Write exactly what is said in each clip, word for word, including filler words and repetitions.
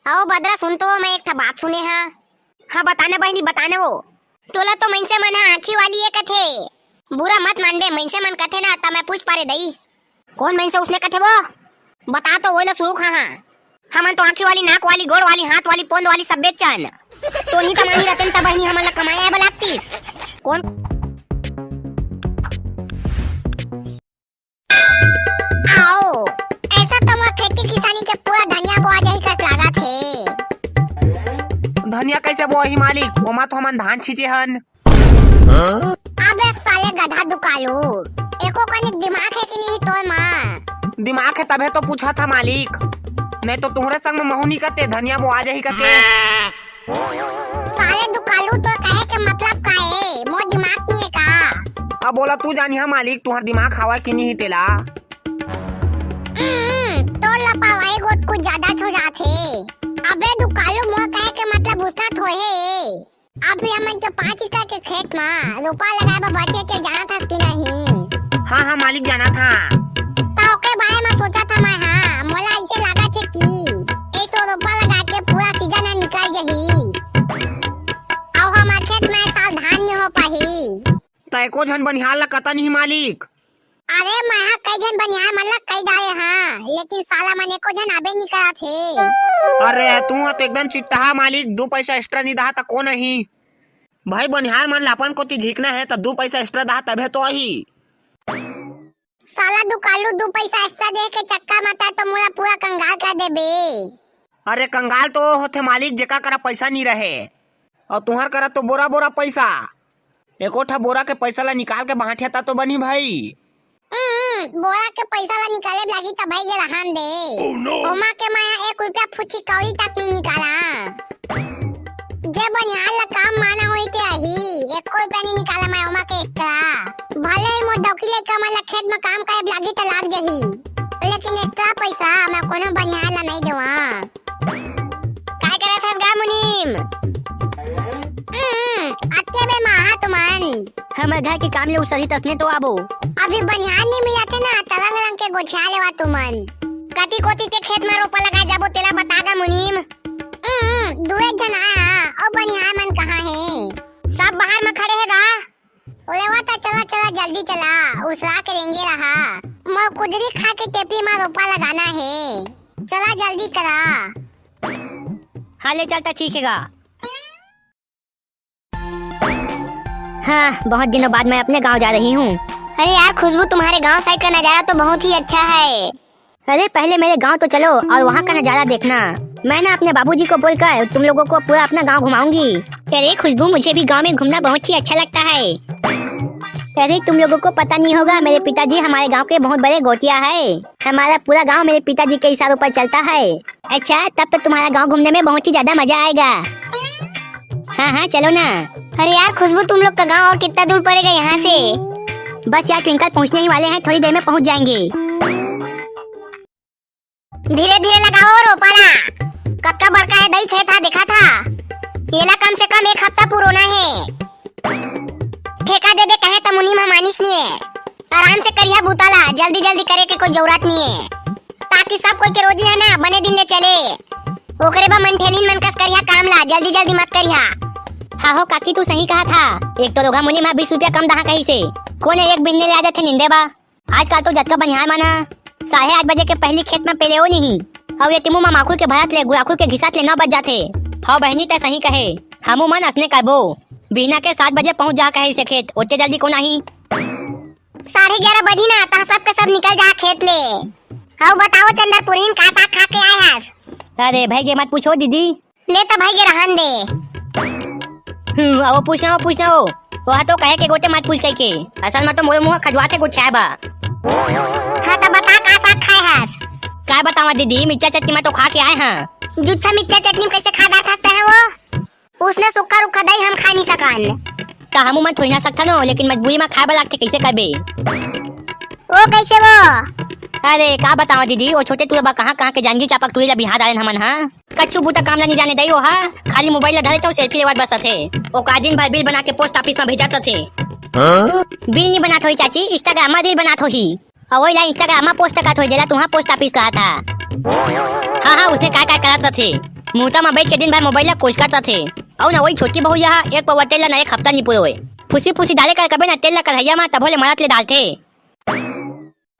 अउ बदरा सुन तो, मैं एक ठा बात सुने हा। हाँ, बताना बहिनी, बताना वो। तोला तो मइनसे मन ह आँखी वाली ये कथे। बुरा मत मानबे, मइनसे मन कथे ना, त मैं पूछ पारे दई। कोन मइनसे उसने कथे वो? बता तो, वही ला सुरू खा हाँ। हमन तो आँखी वाली, नाक वाली, गोड़ वाली, हाथ वाली, पोंद वाली सब बेचन। तो नहीं कमानी रतेन त बहिनी हमन ला कमाए आए बर लागतिस। कोन? आओ, ऐसा तो मोर खेती किसानी के पूरा धनिया बोआ जाही कस लागत हे। धनिया कैसे बोही मालिक? ओमा तो हमन धान छींचे हन। अबे साले गधा दुकालू, एको कनिक दिमाग हे कि नहीं तोर मा? दिमाग हे तभे तो पूछा था मालिक, नहीं तो तुहरे संग में महू नहीं करते, धनिया बोआ जाही करते। साले दुकालू, तोर कहे के मतलब का ए? मोर दिमाग नहीं है का? अब बोला तू जानिहा मालिक, तुहर दिमाग हवा कि नहीं तेला? हम्म, तोर लापरवाही गोठ कुछ ज्यादा हो जाथे। अबे दुकालू, मोर कहे के मतलब उसना थोहे। अभी हमन के पाँच एकड़ के खेत मा रोपा लगाए बर बचे के जानत हस कि नहीं? हाँ, हाँ मालिक, जानत हा। त ओकर बारे मा सोचत हा मैं हा। मोला ऐसे लागत हे कि एसो रोपा लगा के पूरा सीजन ह निकल जही। अउ हमर खेत मा ए साल धान नहीं हो पाही। त एको झन बनिहार ला कता नहीं मालिक? अरे, मैं हा कई झन बनिहार मन ला कई डारे हा, लेकिन साला मन एको झन आबे नहीं करत हे। अरे, तू हा तो एकदम चिट्टाहा मालिक, दू पैसा extra नहीं दहा त कोन आही? भाई, बनिहार मन ला अपन कोती झिकना हे त दू पैसा extra दहा तभे तो आही। साला दुकालू, दू पैसा extra दे के चक्कर मा तैं तो मोला पूरा कंगाल कर देबे। अरे, कंगाल तो होथे मालिक, जेकर करा पैसा नहीं रहे, अउ तुहर करा तो बोरा बोरा पैसा। एको ठा बोरा के पैसा ला निकाल के बांटिया ता तो बनी भाई। हम्म, बोरा के पैसा ला निकाले लागी त भाई गे रहन दे। Oh no! ओमा के मैं हा एक रुपया फुची कौड़ी तक नहीं निकाला। जे बनिहार ला काम माना होई ते आही, एको रुपया नहीं निकाला मैं ओमा के extra। भले ही मोर डौकी लइका मन ला खेत में काम करे लागी त लाग जही, लेकिन extra पैसा मैं कोनो बनिहार ला नहीं देवा। काय करत हस गा मुनीम? हम्म, अतके बेर मा आहा तुमन। हमर घर के काम ले उसरही तसने तो आबो। अभी बनिहार नहीं मिलत हे ना, त रंग रंग के गोठिया लेवा तुमन। कति कोती के खेत मा रोपा लगाए जाबो तेला बता गा मुनीम। हम्म, दुए झन आए हा, अउ बनिहार मन कहाँ हे? सब बाहर मा खड़े हे गा। ओ लेवा त चला, चला, जल्दी चला, उसरा के रेंगे रहा। मोर कुदरी खा के टेपी मा रोपा लगाना हे। चला, जल्दी करा। हाँ, ले चल त ठीक हे गा। हाँ, बहुत दिनों बाद मैं अपने गांव जा रही हूँ। अरे यार खुशबू, तुम्हारे गांव side का नजारा तो बहुत ही अच्छा है। अरे पहले मेरे गांव तो चलो और वहाँ का नजारा देखना। मैं ना अपने बाबूजी को बोलकर तुम लोगों को पूरा अपना गांव घुमाऊंगी। अरे खुशबू, मुझे भी गांव में घूमना बहुत ही अच्छा लगता है। अरे तुम लोगों को पता नहीं होगा, मेरे पिताजी हमारे गांव के बहुत बड़े गोटिया है। हमारा पूरा गांव मेरे पिताजी के इशारों पर चलता है। अच्छा, तब तो तुम्हारा गांव घूमने में बहुत ही ज्यादा मजा आएगा। हाँ हाँ, चलो ना। अरे यार खुशबू, तुम लोग का गांव और कितना दूर पड़ेगा यहाँ से? बस यार ट्विंकल, पहुँचने ही वाले हैं, थोड़ी देर में पहुँच जाएंगे। धीरे धीरे लगाओ रोपा ला। कतका बड़का हे दई खेत हा, देखा था? येला कम से कम एक हफ्ता पुरोना हे। ठेका दे दे कहे त मुनीम ह मानिस निये। आराम से करिहा बूता ला, जल्दी जल्दी करे के कोई जरूरत निये, ताकि सब कोई के रोजी है ना बने दिन ले चले। ओकरे बर मंठेलिन मन कस करिहा काम ला, जल्दी जल्दी मत करिहा। हाँ हो काकी, तू सही कहा था। एक तो रोघा मुनीम ह बीस रुपया कम दहा कही से, कोने एक बिन्ने ले आ जाथे निंदे बा। आजकल तो जतका बनिहार मन ह साढ़े आठ बजे के पहिली खेत म पेले ओ नहीं, अउ ये तिमू म माखुर के भरत ले, गुराखुर के घिसत ले नौ बज जाथे। हव बहिनी, तै सही कहे, हमू मन असने करबो। बिहना के सात बजे पहुंच जा कहे से खेत, ओते जल्दी कोन आही? साढ़े ग्यारह बजी ना, तहाँ सब के सब निकल जा खेत ले। अउ बताओ चंदरपुरीन, का साग खा के आए हस? अरे भाई, ये मत पूछो दीदी। ले त भाई के रहन दे। हम्म, आओ पूछना हो, पूछना हो। वह तो कहे के गोटे मत पूछ कह के। असल में तो मोर मुंह खजवाथे गोठियाए बा। हाँ त बता का साग खाए हस? का बतावा दीदी, मिर्चा चटनी में तो खा के आए हैं। जुच्छा मिर्चा चटनी में कैसे खा डारत हस तैं वो? उसने सुक्खा रुक्खा दही हम खा नहीं सकन। त हमू मन थोड़ी ना सकथन हो, लेकिन मजबूरी में खाए बर लागथे, कैसे करबे? ओ कैसे वो? अरे का बतावा दीदी, वो छोटे टूरा बा कहाँ कहाँ के जांजगीर चांपा के टूरी ला बिहा डारेन हमन हा। कछु बूता काम ला नहीं जाने दई ओहा, खाली मोबाइल ला धरे तो सेल्फी लेवत बसत हे। ओका दिन भर बिल बना के पोस्ट ऑफिस में भेजत रथे। हाँ? बिल नहीं बनात होही चाची, इंस्टाग्राम में रील बनात होही। अउ वही ला इंस्टाग्राम में पोस्ट करत होही, जेला तुहा पोस्ट ऑफिस कहा था। हाँ हाँ, उसने काय काय करत रथे। मुहूता म बइठ के दिन भर मोबाइल ला कोचकत रथे। अउ न वही छोटकी बहुरिया ह एक पौवा तेल ला न एक हफ्ता नी पुरोय। फुसी फुसी डाले कर कबे न तेल ला कढ़ैया म तभो ले मरत ले डालथे।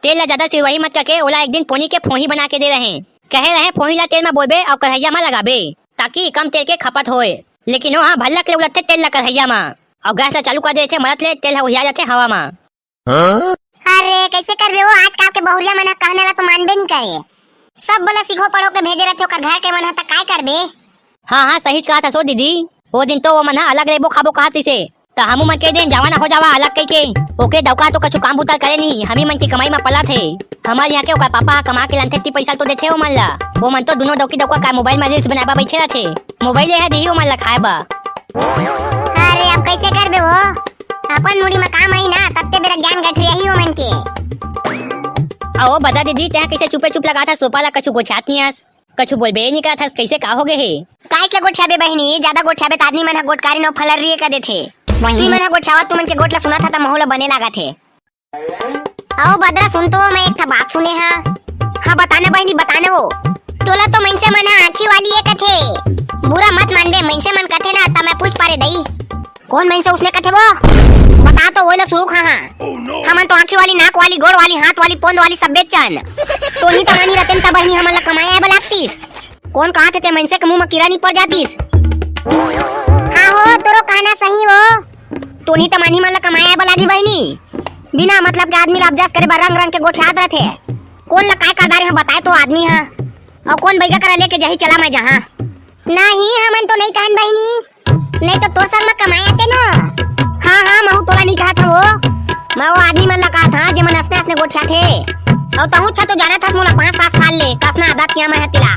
तेल ला जादा सिरवाही मत करके ओला एक दिन पोनी के फोही बना के दे रहें। कहे रहें फोही ला तेल म बोरबे अउ कढ़ैया म लगाबे, ताकि कम तेल के खपत होय। लेकिन ओ ह भल्लक ले उलटथे तेल ला कढ़ैया म, अउ गैस ला चालू कर देथे, मरत ले तेल ह उहिया जाथे हवा म। अरे, कइसे करबे वो? आजकल के बहुरिया मन ह कहना ला तो मानबे नी करे। सब बोला सिखो पढ़ो के भेजे रथे ओकर घर के मन ह, त काय करबे? हाँ, हाँ, सहीच कहत हस ओ दीदी। ओ दिन तो वो मन ह अलग रहिबो खाबो कहत रिसे, त हमू मन कह देन जावा ना हो जावा अलग कहिके। ओके डौका तो कछु काम बुता करे नहीं, हमी मन के कमाई म पलत हे। हमर यहाँ के ओकर पापा ह कमा के लानथे ती पैसा तो देथे ओमन ला। ओमन तो दुनो डौकी डौका का मोबाइल म रील्स बनाए बर बइठे रथे। मोबाइल ये ह दिही ओमन ला खाए बर। अरे, अब कइसे करबे वो? अपन मुड़ी म काम आई ना, तत्ते बेरा ज्ञान गठरियाही ओमन के। अहो बता दीदी, तैं कइसे चुपे चुप लगात हस सोपा ला, कछु गोठियात नी हस, कछु बोलबे नी करत हस, कइसे का हो गे हे? काय के गोठियाबे बहिनी, जादा गोठियाबे त आदमी मन ह गोटकारी नौ फलर रिए कर देथे। तुमन ह गोठियावत तुमन के गोठ ला सुनत ह त महू ला बने लागत हे। अहो बदरा सुन तो, मैं एक ठा बात सुने हा। हाँ, बताना बहिनी, बताना वो। तोला तो मइनसे मन ह आँखी वाली ये कथे। बुरा मत मानबे, मइनसे मन कथे ना, त मैं पूछ पारे दई। कोन मइनसे उसने कथे वो? बता तो, वोला सुरू खा हाँ। हमन तो आँखी वाली, नाक वाली, गोड़ वाली, हाथ वाली, पोंद वाली सब्बे चन। तोनी तमानी रतेन त बहिनी हमन ला कमाए आए बर लागतिस। कोन कहत हे ते मइनसे के मुंह म कीरा नी पड़ जातिस? हाँ हो, तोरो कहना सही वो। तोनी तमानी मन ला कमाए आए बर लागी बहिनी। बिना मतलब के आदमी ला अपजस करे बर रंग रंग के गोठियात रथे। कोन ला काय कर डारे ह बताए तो आदमी ह। अउ कोन बइगा करा लेके जाही चला मैं जहाँ। नहीं, हमन तो नहीं कहन बहिनी। नहीं तो तोर संग म कमाए आते न। हाँ, हाँ, महू तोला नहीं कहत हव वो। मैं वो आदमी मन ला कहत हाँ, जेमन असने असने गोठियाथे। अउ तहूँ छ तो जानत हस मोला पाँच सात साल ले, कसना आदत किया मैं ह तिला।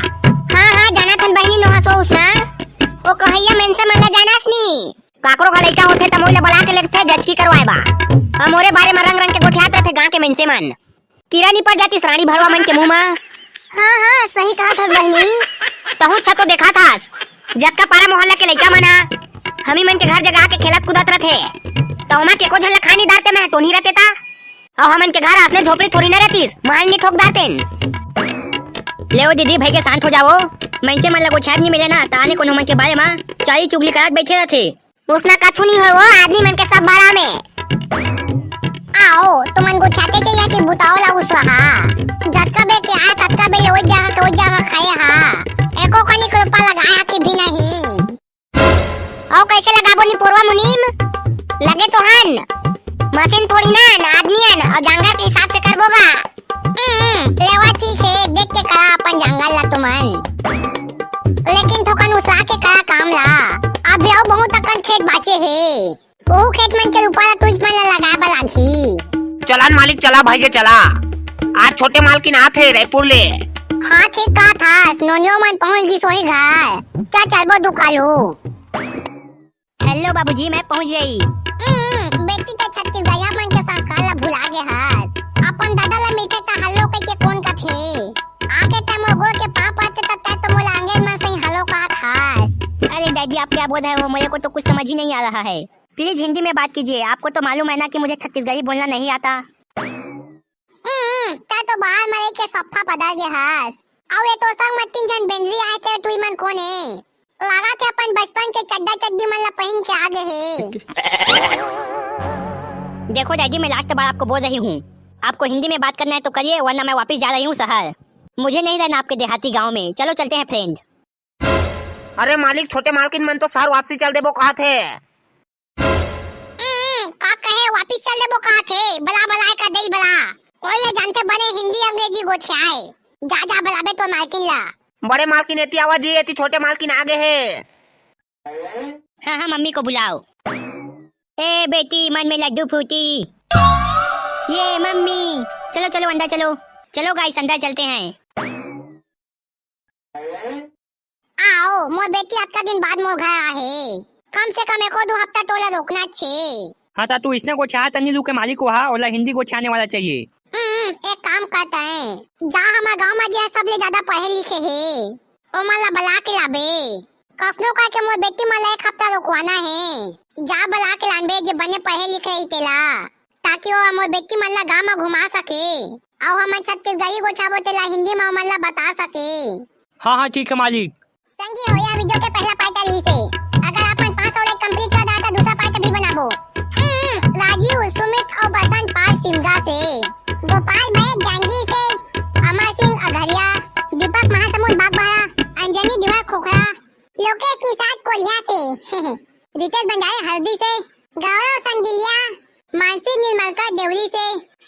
हाँ, हाँ, जानत हन बहिनी, नोहा सो उसना। ओ कहैया मनसे मन ला जानस नी। काकरो घर लइका होथे त मोला बला के लेगथे जचकी करवाए बा। अउ मोरे बारे म रंग रंग के गोठियात रथे गाँव के मनसे मन। कीरा नी पड़ जातिस रानी भरवा मन के मुंह म। हाँ, हाँ, सही कहत हस बहिनी। तहूँ छ तो देखत हस, जतका पारा मोहल्ला के लइका मन ह, हमी मन के घर जगा के खेलत कूदत रथे। त ओमा के एको झन ल खा नी डारते मैं टोनी रहते ता। अउ हमन के घर असने झोपड़ी थोड़ी न रहतिस, महल नी ठोक डारतेन। ले ओ दीदी, भई के शांत हो जावो। मइनसे मन ल गोछाब नी मिले ना, त आने कोनो मन के बारे म चाई चुगली करत बइठे रथे। उसना कछु नहीं होय वो आदमी मन के सब भरा में। आओ, तुमन गोठियाते चइया कि बुताओ ला उसवा हा। जतका बेर के आए, ततका बेर ले ओई जगह के ओई जगह खाए हा। एको कनी के रोपा लगाए हा कि भी नहीं। अउ कइसे लगाबो निपोरवा मुनीम? लगे तो हन। मशीन थोड़ी ना, ना आदमी हन, अउ जंगल के हिसाब से करबो गा। हम्म, लेवा ठीक हे, देख के करा अपन जंगल ला तुमन। लेकिन थोकन उसला के करा काम ला। अभी अउ बहुत अकन खेत बाचे हे। ओहू खेत मन के रोपा ला तुझ मन ला लगाए बर लागही। चला न मालिक, चला भई के चला। आज छोटे मालकिन आत हे रायपुर ले। हाँ, ठीक कहत हस, नोनियो मन पहुंच गिस होही घर। चल चलबो दुकालू। हेलो बाबूजी, मैं पहुंच गई। हम्म, बेटी तो छत्तीसगढ़िया मन के संस्कार ला भुला गे हस। अपन दादा ला मिलथे त हेलो कहिके कोन कथे? आके तैं मोर गोड़ के पाँव परते त तैं तो मोला अंग्रेज मन सही हेलो कहत हस। अरे डैडी, आप क्या बोल रहे हो? मेरे को तो कुछ समझ ही नहीं आ रहा है। प्लीज हिंदी में बात कीजिए, आपको तो मालूम है ना कि मुझे छत्तीसगढ़ी बोलना नहीं आता। हम्म, तैं तो बाहर म रहिके सफ्फा बदल गे हस। अउ ये तोर संग म तीन झन बेंदरी आए थे, टुई मन कोन हे? लगा के अपन बचपन के चड्डा चड्डी मन ला पहिन के आ गे हे। देखो डैडी, मैं लास्ट बार आपको बोल रही हूँ, आपको हिंदी में बात करना है तो करिए, वरना मैं वापस जा रही हूँ शहर। मुझे नहीं रहना आपके देहाती गांव में। चलो चलते हैं फ्रेंड। अरे मालिक, छोटे मालकिन मन तो शहर वापसी चल देबो कहत हे। हम्म, का कहे, वापिस चल देबो कहत हे, बला बलाए का देई बला। ओए जानथे बने हिंदी अंग्रेजी गोठियाए। जा, जा, बलाबे तो मालकिन ला। बड़े मालकिन एती आवा जी, एती छोटे मालकिन आ गे हे। हाँ, हाँ, मम्मी को बुलाओ। ए बेटी, मन में लड्डू फूटी। ये मम्मी, चलो, चलो, अंदर चलो। चलो गाइस, अंदर चलते हैं। आओ, मोर बेटी अतका दिन बाद मोर घर आहे। कम से कम एको दू हफ्ता तोला रोकना छे। हाँ, ता तू इसने गोठियात तनी लू के मालिक को हा, ओला हिंदी गोठियाने वाला चाहिए। हम्म, एक काम करते हैं, जा हमर गांव में जे सबले ज्यादा पढ़े लिखे हे, ओमन ला बला के लाबे। कसनो करके मोर बेटी मन ला एक हफ्ता रुकवाना हे। जा बला के लानबे जे बने पढ़े लिखे रही तेला, ताकि वो मोर बेटी मन ला गांव में घुमा सके। अउ हमन छत्तीसगढ़ी गोठियाबो तेला हिंदी में ओमन ला बता सके। हाँ, हाँ, ठीक है मालिक। जी हो, ये वीडियो के पहला पार्ट रहिसे। अगर आप मन पाँच सौ लाइक कंप्लीट कर दा, तो दूसरा पार्ट भी बनाबो। हम्म, राजीव, सुमित और बसंत पाल सिमगा से। गोपाल भाई जांजगीर से। अमर सिंह अघरिया, दीपक महासमुंद बागबाहरा, अंजनी दीवार खोखरा, लोकेश निषाद कोरिया से। रितेश भंडारी हरदी से। गौरव संडिलिया, मानसी निर्मलकर देवरी से।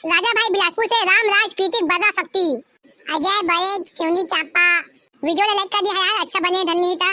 राजा भाई बिलासपुर से। राम राज कृतिक बर्रा शक्ति। अजय बरेज सिवनी चांपा। वीडियो ला लाइक कर दिया यार, अच्छा बने धन्यता।